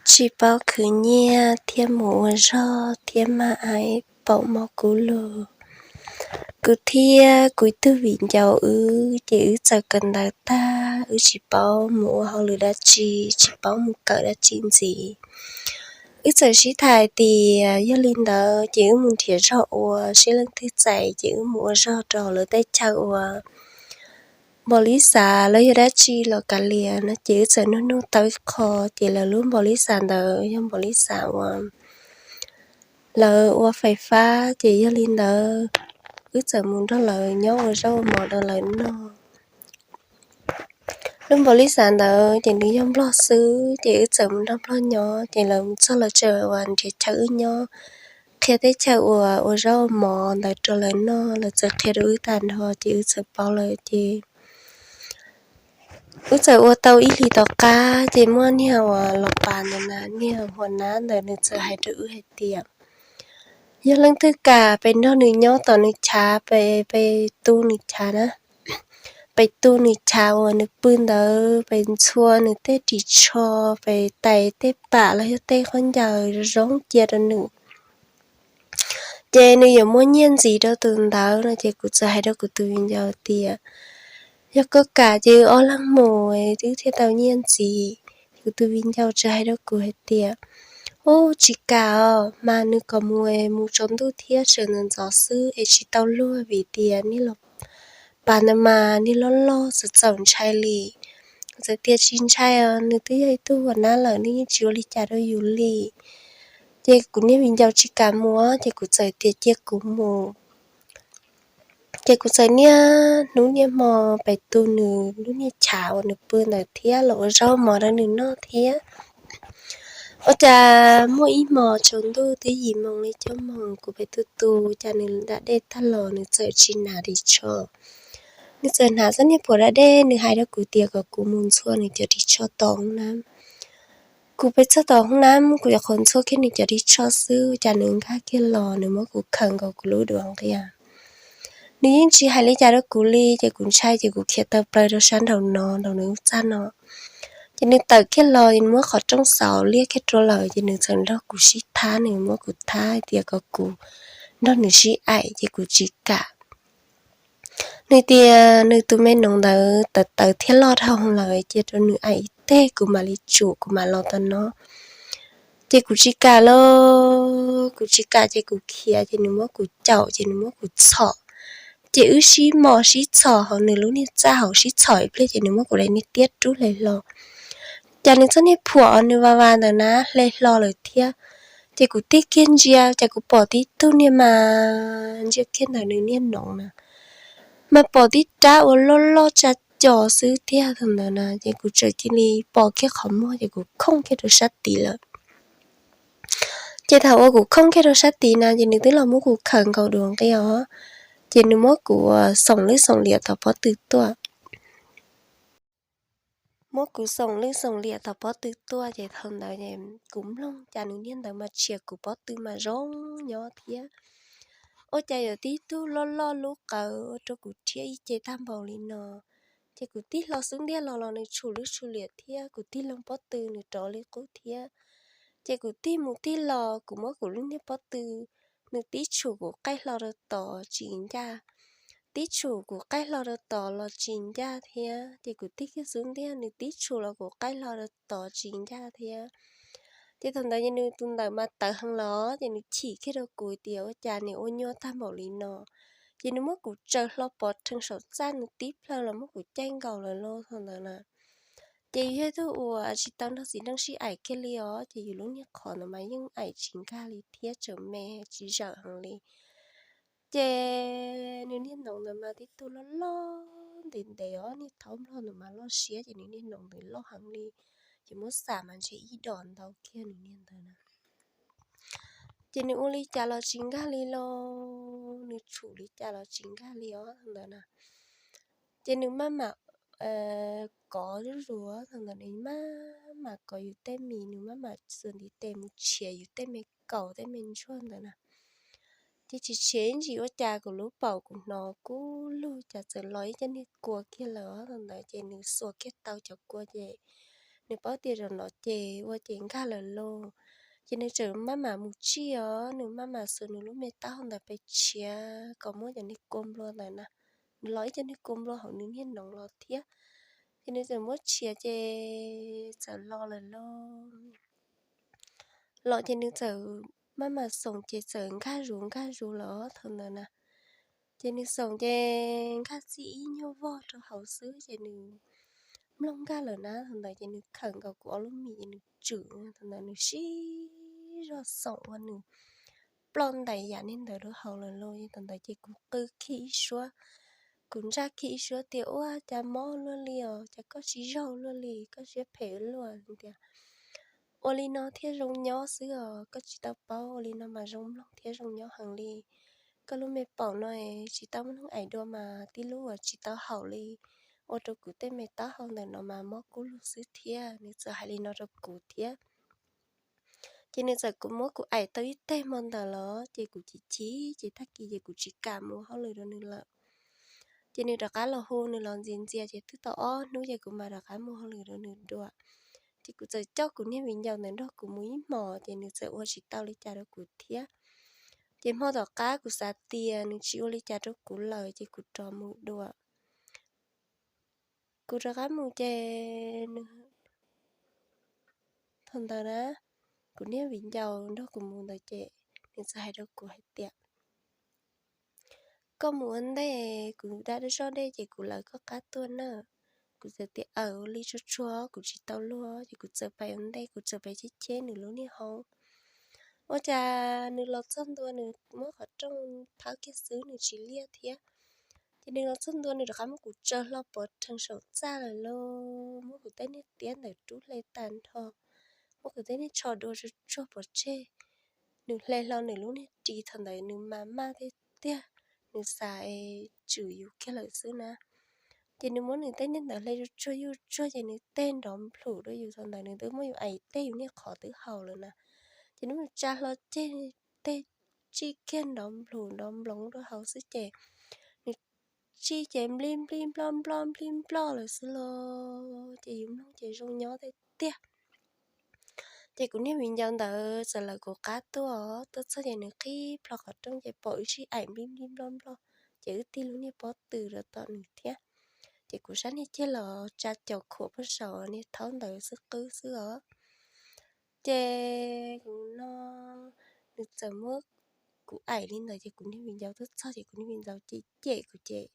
Tsis paub khwv nyiaj thiab mus ua zog thiab maj aim paum mov kub lug. Kuv thiab kuv ib tug viv ncaus wb ces wb txawm kawm ntawv tag, wb tsis paub mus ua hauj lwm dab tsi, tsis paub mus kawm dab tsi ntxiv. Wb txawm sib tham hais tias yog li ntawd ces wb mus nrhiav zog ua, seb leej twg txais ces wb mus ua zog rau lawv teb chaws uas npaum li xav los yog dab tsi los kav liam no. Ces wb txawm nug nug tau ib qho, ces lawv lub npaum li xav ntawd yog npaum li xav uas lawv ua fais fab. Ces yog li ntawd, wb txawm mus nrog lawv nyob ua zaub ua mov rau lawv noj. Lub npaum li xav ntawd ces nws yog nplog xwb, ces wb txawm mus nrog nplog nyob. Ces lawv mus txog lawv txawm uas nrhiav chaw wb nyob, qhia teb chaws uas ua zaub ua mov ntawd rau lawv noj, lawv txawm qhia rau wb tag nrho ces wb txawm paub lawm. Ces wb txawm ua tau ib hlis tom qab ces muaj niag uas los pas ntawd na, niag hua nab ntawd nws txawm hais rau wb hais tias yog leej twg kam pes nrog nws nyob tom nws chav, pes tu nws chav na, pes tu nws chav uas nws pw ntawd, pes ntxhua nws tej ris tsho, pes tais tej pam los yog tej khaub ncaws zoo cia rau nws, ces nws yuav muaj nyiaj ntxiv rau tus ntawd no. Ces kuv txawm hais rau kuv tus viv ncaus tias yog koj kam ces wb ob leeg mus wb thiaj tau nyiaj ntxiv. Kuv tus viv ncaus txawm hais rau kuv hais tias, Ub, tsis kam os, mas nws kom mus, mus tsaus ntuj thiab sawv ntxov ntxov xwb es tsis tau luag vim tias niag los pas ntawd mas niag loj loj txawm txaus ntshai li. Kuv txawm tias tsis ntshai os, nws twb yog ib tug hua nab lawm, nws yeej tsis ua li cas rau yus li. Ces kuv niag viv ncaus tsis kam mus, ces kuv txawm tias cia kuv mus. Ces kuv txawm niaj hnub niaj hmo pes tu nws lub niag chav uas nws pw ntawd thiab los ua zaub mov rau nws noj thiab. Ua cas muaj ib hmo tsaus ntuj twb yim moos li cuaj moos, kuv pes tu tu cas nws da dej tag los nws txawm tsis hnav ris tsho. Nws txawm hnav txoj niag phuam da dej, nws hais rau kuv tias kom kuv mus ntxhua nws cov ris tsho tom hoob nab. Kuv pes txog tom hoob nab, kuv nyuam qhuav ntxhua kiag nws cov ris tsho xwb, cas nws nkag kiag los, nws muab kuv khawm nkaus kuv lub duav nqia. Nws yeej tsis hais li cas rau kuv li, ces kuv ntshai ces kuv khiav tawm plaws rau sab nraum no, nraum nws lub txaj no. Ces nws tawm kiag los, nws muab qhov rooj xauv liab kiag rau lawm, ces nws txawm nrog kuv sib thab, nws muab kuv thab hais tias kom kuv nrog nws sib aim, ces kuv tsis kam. Nws tias nws tus me noov ntawd tawv tawv thiab loj dhau lawm, cia rau nws aim ib teg kuv mam li tsum kuv mam los tom no. Ces kuv tsis kam lauj, kuv tsis kam ces kuv khiav, ces nws muab kuv caum, ces nws muab kuv txhom. Ces wb sib mos sib txhom hauv nws lub niag txaj hauv, sib txhom ib pliag ces nws muab kuv daim niag tiab rub hle hlo. Cas nws txoj niag phuam uas nws vas vas ntawd na hle hlo lawm thiab. Ces kuv tig kiag ntsia, cas kuv pom tib tug niag mas ntsia kiag ntawm nws niag noov na, mas pom tib rab uas loj loj tsa co xwb tiag thaum ntawd na. Ces kuv txawm cia li pom kiag qhov muag ces kuv khooj kiag rau sab tid lawm. Ces thaum uas kuv khooj kiag rau sab tid na, ces nws twb los muab kuv khawm nkaus duav nqia os. Ces nws muab kuv xoom lwj xoom liam tom pob tw tuaj. Muab kuv xoom lwj xoom liam tom pob tw tuaj, ces thaum ntawd kuv mloog cas nws niag ntawd mas tshiav kuv pob tw mas zoo nyob thiab. Ua cas yuav tib tug loj loj lub qawv ua rau kuv rhiab ib ce tag npaum li no. Ces kuv tig hlo xub ntiag los los nws tshum lwj tshum liam thiab, kuv tig loo pob tw nws rov li qub thiab. Ces kuv tig mus tig los kuv muab kuv lub niag pob tw, nws tib tshum kuv qaij hlo rau tod tsis ncaj, tib tshum kuv qaij hlo rau tod los tsis ncaj thiab. Ces kuv tig kiag xub ntiag, nws tib tshum los kuv qaij hlo rau tod tsis ncaj thiab. Ces thaum ntawd ces nws tus ntawm mas tawv heev los, ces nws chim kiag rau kuv tias ua cas nws ua nyuaj tag npaum li no. Ces nws muab kuv tsaws hlo pov rhees saum txaj, nws tib plhaw los muab kuv caij nkaus lawm lauj thaum ntawd na. Ces yus yog tug uas tsis tau nrog txiv neej sib aim kiag li os, ces yus lub niag qhov ntawd mas yeej aim tsis nkag li thiab, tseem me tsis zawm heev li. Ces nws niag noov ntawd mas tib tug loj loj ntev ntev os, niag thaub nplog ntawd mas loj siab, ces nws niag noov ntawd loj heev li. Ces muab xam mas ntshe ib dos ntau kiag nws niag ntawd na. Ces nws ua li cas los tsis nkag li lauj, nws tshum li cas los tsis nkag li os ntawd na. Ces nws maj mam kov zuj zus thaum ntawd, nws maj mam kov yus tej mis, nws maj mam xuas ntiv tes mus tshiav yus tej me kaus tej me ntsuag ntawd na. Ces tsis tshiav ib ntsis ua cas kuv lub paum kuv hnov kub lug cas txawm los ib co niag kua kiag lawm os thaum ntawd. Ces nws xuas kiag tau cov kua ces Nws paub tias zaum no ces ua ces nkag lawm lauj. Ces nws txawm maj mam mus tsij os, nws maj mam xuas nws lub me taub hau ntawd pes tshiav kom muab cov niag kua nplua ntawd na. Nws los ib cov niag kua nplua hauv nws niag noov los thiab. Ces nws txawm muab tshiav ces txawm los lawm lauj. Los ces nws txawm maj mam xoom ces txawm nkag zus nkag zus lawm thaum ntawd na. Ces nws xoom ces nkag txij ib nyuag vog rau hauv xwb ces nws mloog nkag lawm na. Thaum ntawd ces nws khawm nkaus kuv ob lub mis ces nws tswm, thaum ntawd nws sib zog xoom ua nws ploj ntais yam niag ntawd rau hauv lawm lauj. Thaum ntawd ces kuv qw khij ib suab, kuv ntsaj khij ib suab tias, Ua cas mob luaj li os, cas koj tsis zaug luaj li, koj siab phem luaj tias, ua li no thiaj zoo nyob xwb os, koj tsis tau paub ua li no mas zoo mloog thiab zoo nyob heev li. Koj lub me paum no tsis tau muaj neeg aim dua mas tib lub uas tsis tau haum li, ua rau kuv tej me taub hau ntawm no mas mob kub lug xwb thiab. Nws txawm hais li no rau kuv thiab. Ces nws txawm kuv muab kuv aim tau ib teg hmo ntawd los ces kuv chim chim ces tag kis ces kuv tsis kam mus hauj lwm rau nws lawm. Ces nws rov qab los hu nws los ntxias ntxias ces twb tau ob hnub ces kuv mam rov qab mus hauj lwm rau nws dua. Ces kuv txawm coj kuv niag viv ncaus ntawd nrog kuv mus ib hmos ces nws txawm ua tsis tau li cas rau kuv thiab. Ces hmo tom qab kuv xav tias nws tsis ua li cas rau kuv lawm ces kuv rov mus dua. Kuv rov qab mus ces nws, thaum ntawd na, kuv niag viv ncaus nrog kuv mus ntawd ces nws txawm hais rau kuv hais tias, Koj mus ua ntej, kuv da zoj dej ces kuv lawv koj qab tuaj na. Kuv txawm tias, Aws, ua li tsuag tsuag, kuv tsis tau luag. Ces kuv txawm pais ua ntej, kuv txawm pais cheb cheb nws lub niag hoob. Ua cas nws los txog ntua nws muab qhov rooj thawb kiag xwb nws tsis liaj thiab. Ces nws los txog ntua nws rov qab muab kuv tsaws hlo pov rhees saum txaj lawm lauj, muab kuv tej niag tiab ntawd rub hle tag nrho, muab kuv tej niag tsho dua tsuag tsuag pov tseg. Nws hle hlo nws lub niag ris, thaum ntawd nws mas maj tiag tiag, nws xav tswm yus kiag lawm xwb na. Ces nws muab nws tej niag ntawd hle tsuag tsuag yuj tsuag ces nws tej nrov nplhum rau yus, thaum ntawd nws twb muab yus aim tej yus niag qhov twb haum lawm na. Ces nws muab tsa hlo ceg, tej tsij kiag nrov nplhum nrov nploov rau hauv xwb ces nws tsij ces nplij nplij nploj nploj nplij nploj lawm xwb los ces yus mloog ces zoo nyob tiag tiag. Ces kuv niag viv ncaus ntawd txawm lawv kuv qab tuaj, tuaj txog ces nws qhib plho qhov rooj ces pom wb sib aim nplij nplij nploj nploj, ces wb tig lub niag pob tw rau tom nws thiab. Ces kuv sab niag ceg los tsa caum khuam pog saum niag thaub ntawd xwb qwb xwb os. Ces kuv no, nws txawm muab kuv aim li ntawd ces kuv niag viv ncaus tuaj txog ces kuv niag viv ncaus cem cem kuv ces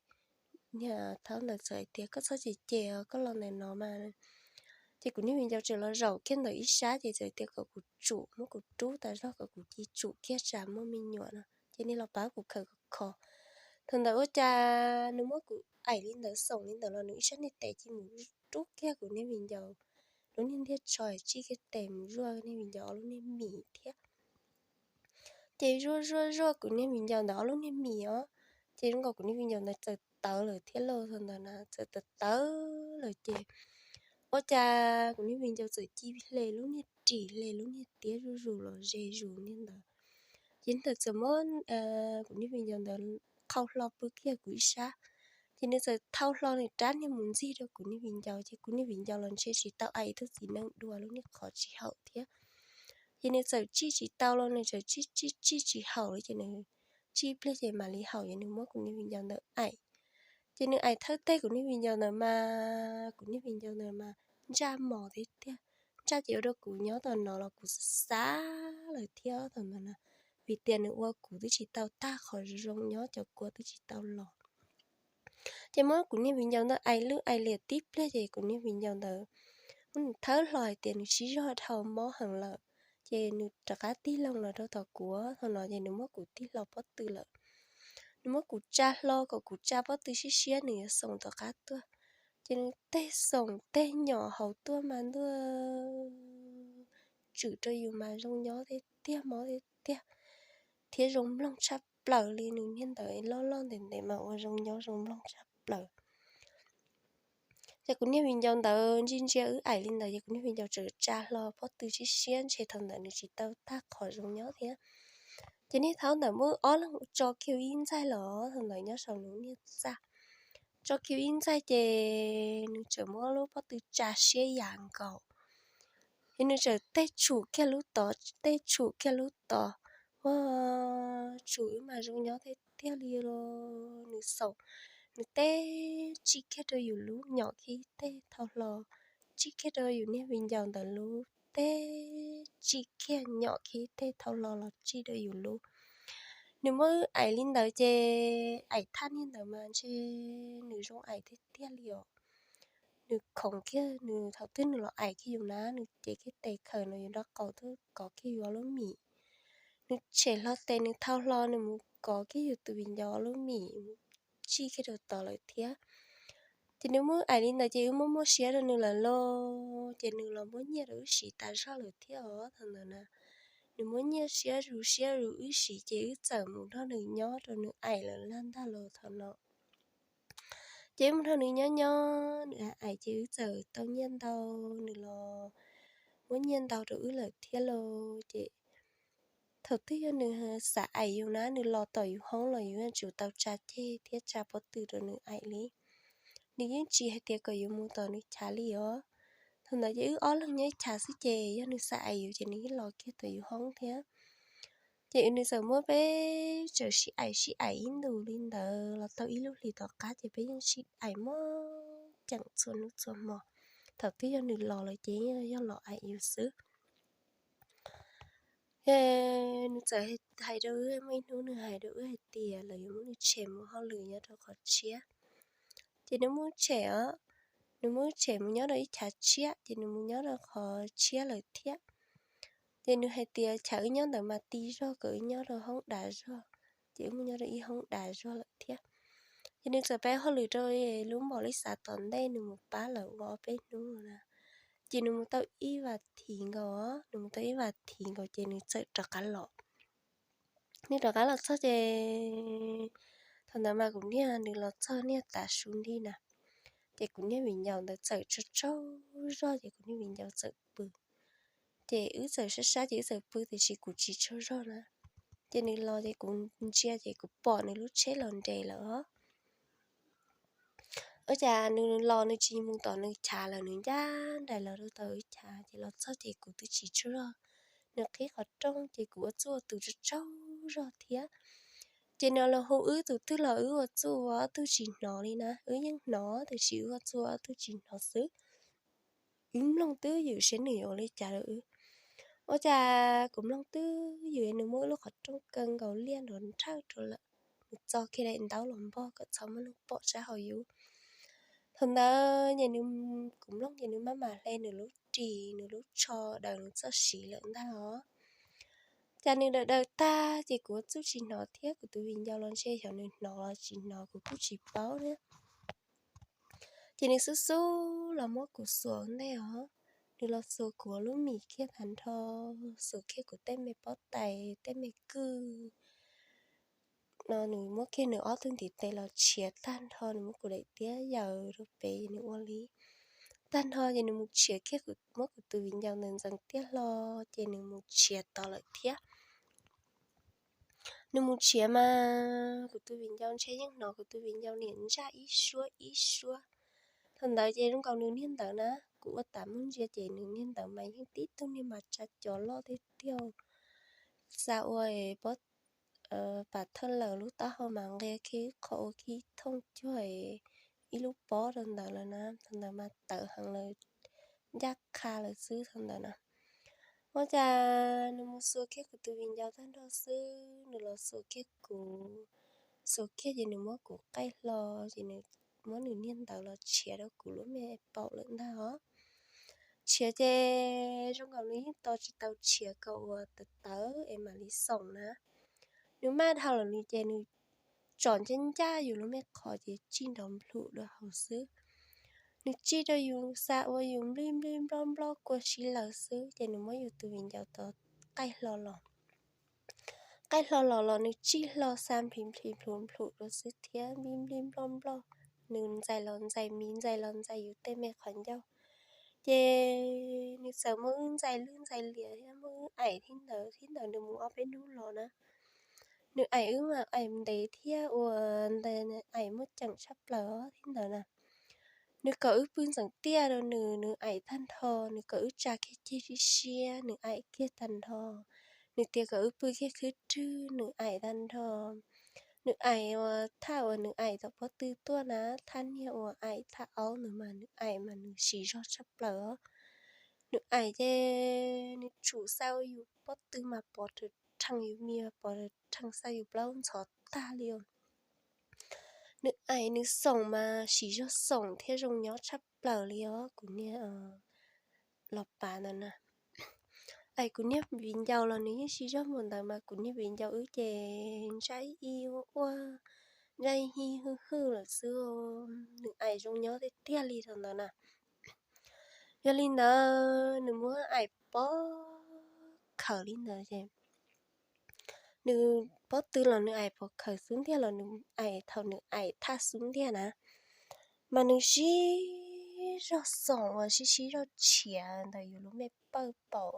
niag thaub ntawd txawm hais tias, Koj txhob cem cem os, koj los ntawm no mas. Ces kuv niag viv ncaus tseem los zaum kiag ntawm ib sab ces txawm tias kom kuv tsum, muab kuv rub tas zog kom kuv cia tsum kiag tsam muaj me nyuam no ces nws los pab kuv khawm khov khov. Thaum ntawd ua cas nws muab kuv aim li ntawd xoom li ntawd los nws ib sab niag tes cia mus rub kiag kuv niag viv ncaus lub niag ntiag tsho, tsij kiag tes mus zuaj niag viv ncaus ob lub niag mis thiab. Ces zuaj zuaj zuaj kuv niag viv ncaus ntawd ob lub niag mis os, ces zoo nkaus kuv niag viv ncaus ntawd txawm tawv lawm thiab lauj. Thaum ntawd na txawm tawv tawv lawm ces ua cas kuv niag viv ncaus txawm cia hle lub niag ris hle lub niag tiab zuj zus los ze zus niag ntawd. Ces ntawd txawm muab kuv niag viv ncaus ntawd qhau hlo pw kiag kuv ib sab. Ces nws txawm thau hlo nws rab niag mus ntxig rau kuv niag viv ncaus ces kuv niag viv ncaus los ntshe tsis tau aim tus txiv neej dua lub niag qhov tsis haum thiab. Ces nws txawm tsij tsis tau los nws txawm tsij tsij tsij tsis haum li ces nws tsij pliag ces mam li haum ces nws muab kuv niag viv ncaus ntawd aim. Ces nws aim thawj teg kuv niag viv ncaus ntawd mas kuv niag viv ncaus ntawd mas ntsaj mos tiag tiag. Ntsaj ces ua rau kuv nyob tom no los kuv xav xav lawm thiab thaum ntawd na, vim tias nws ua kuv twb tsis tau tag qhov zoo nyob, cov kua twb tsis tau los. Ces muab kuv niag viv ncaus ntawd aim lwj aim liam tib pliag ces kuv niag viv ncaus ntawd muab nws thawb hlo hais tias nws sib zog dhau mob heev lawm. Ces nws rov qab tig loo los rau tom kuv, thaum no ces nws muab kuv tig hlo pob tw lawm. Nws muab kuv tsa hlo kom kuv tsa pob tw siab siab nws yuav xoom tom qab tuaj. Ces nws tej xoom tej nyom hauv tuaj mas ntuj, tswm rau yus mas zoo nyob tiag tiag mob tiag tiag thiab zoo mloog tshaj plaws li. Nws niag ntawd loj loj ntev ntev mas ua zoo nyob zoo mloog tshaj plaws. Ces kuv niag viv ncaus ntawd ntsia ntsia wb aim li ntawd ces kuv niag viv ncaus txawm tsa hlo pob tw siab siab ntshe thaum ntawd nws tsis tau tag qhov zoo nyob thiab. Ces niag thaub ntawd muab ob leeg tso kiag ib ntxaig los thaum ntawd nyob saum nws niag txaj, tso kiag ib ntxaig ces nws txawm muab lub pob tw tsa siab yam nkaus. Nws txawm tej tshum kiag lub tod, tej tshum kiag lub tod, ua tshum wb mas zoo nyob tiag tiag li los nws xaum, nws tej tsij kiag rau yus lub, nyom kiag tej thau hlo, tsij kiag rau yus niag viv ncaus ntawd lub, tej tsij kiag nyom kiag tej thau hlo los tsij rau yus lub. Nws muab wb aim li ntawd ces aim thaj niag ntawd mas ntshe nws zoo aim tiag tiag li os. Nws khoov kiag, nws thaum twg nws los aim kiag yus na, nws cev kiag tes khaws no yus nraub qaum tuaj kov kiag yus ob lub mis. Nws tshem hlo tes nws thau hlo nws mus kov kiag yus tus viv ncaus ob lub mis mus tsij kiag rau tod lawm thiab. Ces nws muab aim li ntawd ces wb muab muab siab rau nws lawm lauj, ces nws los muab nyiaj rau wb siv tas zog lawm thiab os thaum ntawd na. Nws muab nyiaj siab zus siab zus wb siv ces wb txawm mus nrog nws nyob rau nws aim lawm laj ntag los thaum no. Ces wb mus nrog nws nyob nyob nws aim ces wb txawm tau nyiaj ntau, nws los muab nyiaj ntau rau wb lawm thiab lauj. Ces thaum twg yog nws xav aim yus na nws los tom yus hoob los yus yuav tsum tau tsa ceg thiab tsa pob tw rau nws aim li. Nws yeej tsis hais tias kom yus mus tom nws chav li os. Thaum ntawd ces wb ob leeg nyob ib chav xwb ces yog nws xav aim yus ces nws yeej los kiag tom yus hoob thiab. Ces nws txawm muab peb txawm sib aim sib aim ib ntus li ntawd los tau ib lub hlis tom qab ces peb yeej sib aim muaj ceem txhua hnub txhua hmo. Thaum twg yog nws los lawm ces yeej yog los aim yus xwb. Nws txawm hais rau wb, muaj ib hnub nws hais rau wb hais tias lawv yuav muab nws tshem mus hauj lwm nyob rau qhov tshiab. Ces nws muab tshem os, nws muab tshem mus nyob rau ib chav tshiab ces nws mus nyob rau qhov tshiab lawm thiab. Ces nws hais tias chav wb nyob ntawd mas ti zog, kom wb nyob rau hoob dav zog. Ces wb mus nyob rau ib hoob dav zog lawm thiab. Ces nws txawm pab hauj lwm rau lub npaum li xav tom ntej nws mus pab lawv ua ob peb hnub na. Ces nws mus tau ib vas thiv nkaus, nws mus tau ib vas thiv nkaus ces nws txawm rov qab los. Nws rov qab los txog ces thaum ntawd mas kuv niag nws los txog niag tav su nti na, ces kuv niag viv ncaus ntawd txawm tsaug tsaug zog ces kuv niag viv ncaus txawm pw. Ces wb txawm sab sab ces wb txawm pw tiam sis kuv tsis tsaug zog na. Ces nws los ces kuv ntsia ces kuv pom nws lub tsheb los nres lawm os. Ua cas nws los nws tsis mus tom nws chav lawm, nws ncaj nraim los rau tom wb chav ces los txog ces kuv twb tsis tsaug zog. Nws qhib qhov rooj ces kuv ua txuj ua tus tsaug tsaug zog thiab. Ces nws los hu wb tus twg los wb ua txuj ua ob tug tsis hnov li na, wb yeej hnov tiam sis wb ua txuj ua ob tug tsis hnov xwb. Wb mloog twb ywm saib nws yuav ua li cas rau wb. Ua cas kuv mloog twb ywm nws muab wb lub qhov rooj kaw nkaus liaj nrov nrhawj rau lawm. Nws txo kiag daim ntaub los npog kom txhob muaj neeg pom sab hauv yus. Thaum ntawd ces nws, kuv mloog ces nws maj mam hle nws lub ris nws lub tsho daws nws txoj siv lawm ntag os. Cas nws daws daws tag ces kuv ua txuj tsis hnov thiab kuv tus viv ncaus los ntshe xyov nws hnov los tsis hnov kuv kuj tsis paub thiab. Ces nws xub xub los muab kuv xuas ntej os. Nws los xuas kuv lub mis kiag tag nrho, xuas kiag kuv tej me pob tais tej me kwj no, nws muab kiag nws ob tug ntiv tes los tshiav tag nrho, nws muab kuv daim tiab yaws rau pem nws ua li tag nrho ces nws mus tshiav kiag, muab kuv tus viv ncaus ntxeev ntxeev tiaj hlo ces nws mus tshiav tod lawm thiab. Nws mus tshiav mas kuv tus viv ncaus ntshe yeej hnov kuv tus viv ncaus niam ntsaj ib suab ib suab. Thaum ntawd ces zoo nkaus nws niag ntawd na, kuv ua tas muag ntsia ces nws niag ntawd mas yeej tib tug niag mas tsa cov loj tiag tiag, xa ua pob pam thawj lawm lub taub hau mas nqia kiag qhov ua kiag thooj cuag ib lub pob rau ntawd lawm na. Thaum ntawd mas tawv heev lawm, ncaj qha lawm xwb thaum ntawd na. Ua cas nws mus xuas kiag kuv tus viv ncaus tag nrho xwb nws los xuas kiag kuv, xuas kiag ces nws muab kuv qaij hlo, ces nws muab nws niag ntawd los tshiav rau kuv lub me paum lawm ntag os. Tshiav ces zoo nkaus nws yeej tos tsis tau tshiav kom uas tawv tawv es mam li xoom na. Nws maj dhau lawm nws ces nws tsom ncaj ncaj yus lub me qhov ces tsij nrov nplhum rau hauv xwb. Nws tsij rau yus xa ua yus nplij nplij nploj nploj kua si lawm xwb ces nws muab yus tus viv ncaus tod qaij hlo los. Qaij hlo los los nws tsij hlo xa nplhim nplhim nplhum nplhum rau xwb thiab nplij nplij nploj nploj. Nws ntxais los ntxais mis, ntxais los ntxais yus tej me qhov ncauj. Ces nws txawm muab wb ntxais lwj ntxais liam thiab muab wb aim thib ntawd thib ntawd nws mus ob peb hnub los na. Nws aim wb mas aim ntev thiab ua ntawd aim muaj ceem tshaj plaws os thib ntawd na. Nws kom wb pw ntxeev tiaj rau nws, nws aim tag nrho. Nws kom wb tsa kiag ceg siab siab, nws aim kiag tag nrho. Nws tias kom wb pw kiag khwb rwg, nws aim tag nrho. Nws aim uas thaj uas nws aim tom pob tw tuaj na, thaj niag uas aim thaj aub ntawd mas nws aim mas nws siv zog tshaj plaws os. Nws aim ces nws tsuas xa ua yus pob tw mas pov rau rhees, yus me mas pov rau rhees, xa yus plaub ntxhov tag li os. Nws aim nws xoom mas siv zog xoom thiab zoo nyob tshaj plaws li os kuv niag los pav ntawd na. Aim kuv niag viv ncaus los nws yeej siv zog mus ntawd mas kuv niag viv ncaus wb ces ntsaj ib ua ua, ntsaj ib hwj hwj lawm xwb. Nws aim zoo nyob tiag tiag li rau ntawd na. Yog li ntawd nws muab aim pov khawm li ntawd ces nws pob tw los nws aim pov khawm xub ntiag los nws aim thaum nws aim thaj xub ntiag na, mas nws sib zog xoom uas sib sib zog tshiav ntawm yus lub me pawj paum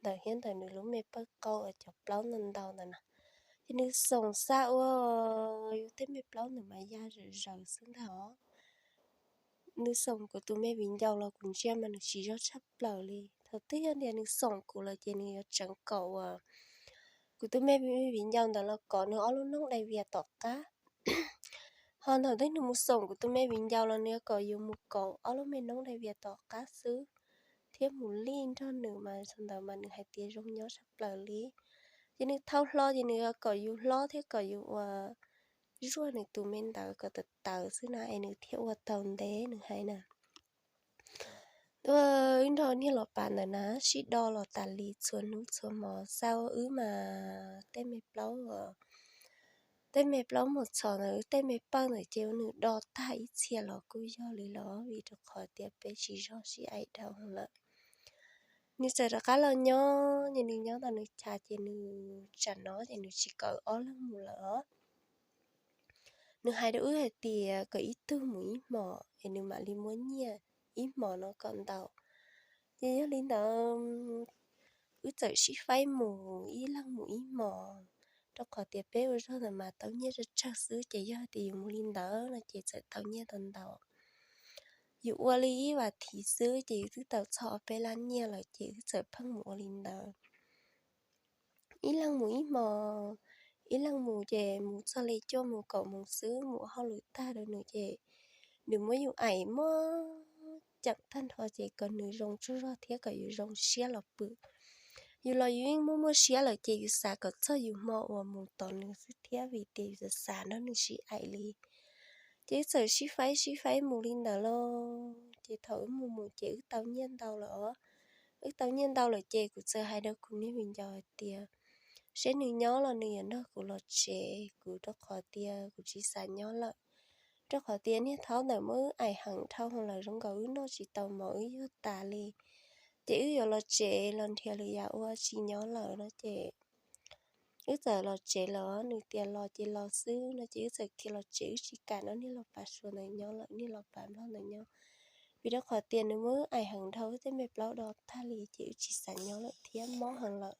ntawd thiab ntawm nws lub me pawj qaug uas cov plaub ntau ntau ntawd na. Ces nws xoom xa ua yus tej me plaub ntawd mas ya zawm zaws xwb ntag os. Nws xoom kuv tus me viv ncaus los kuv ntsia mas nws siv zog tshaj plaws li. Thaum twg yog tias nws xoom kuv lawm ces nws yuav tseev kom uas kuv tus me viv ncaus ntawd los kov nws ob lub noob dai vias tom qab. Ho thaum twg nws mus xoom kuv tus me viv ncaus los nws yuav kom yus mus kov ob lub me noob dai vias tom qab xwb, thiab mus lij nrog nws mas thaum ntawd mas nws hais tias zoo nyob tshaj plaws li. Ces nws thau hlo ces nws yuav kom yus hlob thiab kom yus ua zuaj nws tus me ntawd kom tawv tawv xwb na es nws thiaj ua tau ntev, nws hais na. Wb nrog niag los pav ntawd na sib do los tas li txhua hnub txhua hmo, xa ua wb mas tej me plaub, tej me plaub mus txhom ntawd, tej me pawj ntawd ces ua nws do tag ib txhia los kuj yog li los vim rau qhov tias peb sib zog sib aim dhau lawm. Nws txawm rov qab los nyob ces nws nyob ntawm nws chav ces nws tsam no ces nws tsis kom wb ob leeg mus lawm os. Nws hais rau wb hais tias kom ib tug mus ib hmos es nws mam li muab nyiaj ib hmos no kom ntau. Ces yog li ntawd wb txawm sib faib mus ib leeg mus ib hmos, rau qhov tias peb ua zog ntawd mas tau nyiaj tsawg tsawg xwb ces yog tias yus mus li ntawd no ces txawm tau nyiaj tau ntau. Yus ua li ib vas thiv xwb ces yus twb tau txog ob peb lab nyiaj lawm ces wb txawm pheej mus ua li ntawd. Ib leeg mus ib hmos, ib leeg mus ces mus txog li cuaj mus kaum mus xwb, mus ua hauj lwm tag rau nws ces nws muab yus aim muab ceem tag nrho ces kom nws zoo tsaug zog thiab kom yus zoo siab los pw. Yus los yus yeej muaj muaj siab lawm ces yus xav kom txog yus hmo uas mus tos nws xwb thiab vim tias yus xav xav nrog nws sib aim li. Ces wb txawm sib faib sib faib mus li ntawd lauj. Ces thaum wb mus mus ces wb tau nyiaj ntau lawm os. Wb tau nyiaj ntau lawm ces kuv txawm hais rau kuv niag viv ncaus hais tias seb nws nyob los nws yuav nrog kuv los tsev, kuv rau qhov tias kuv tsis xav nyob lawm. Rau qhov tias niag thaub ntawm muab wb aim heev dhau lawm, zoo nkaus wb noj tsis tau mov wb yog tas li. Ces wb yuav los tsev los nrhiav lwm yam ua tsis nyob lawm no ces wb txawm los tsev lawm, nws tias los ces los xwb no ces wb txawm khiav los tsev, wb tsis kam nrog niag los pav Suav ntawd nyob lawm, niag los pav Nplog ntawd nyob. Vim rau qhov tias nws muab wb aim heev dhau, wb tej me plaub do tag li ces wb tsis xav nyob lawm thiab mob heev lawm.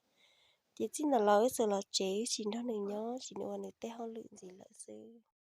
Ces txij ntawd los wb txawm los tsev, wb tsis nrog nws nyob, tsis ua nws tej hauj lwm ntxiv lawm xwb.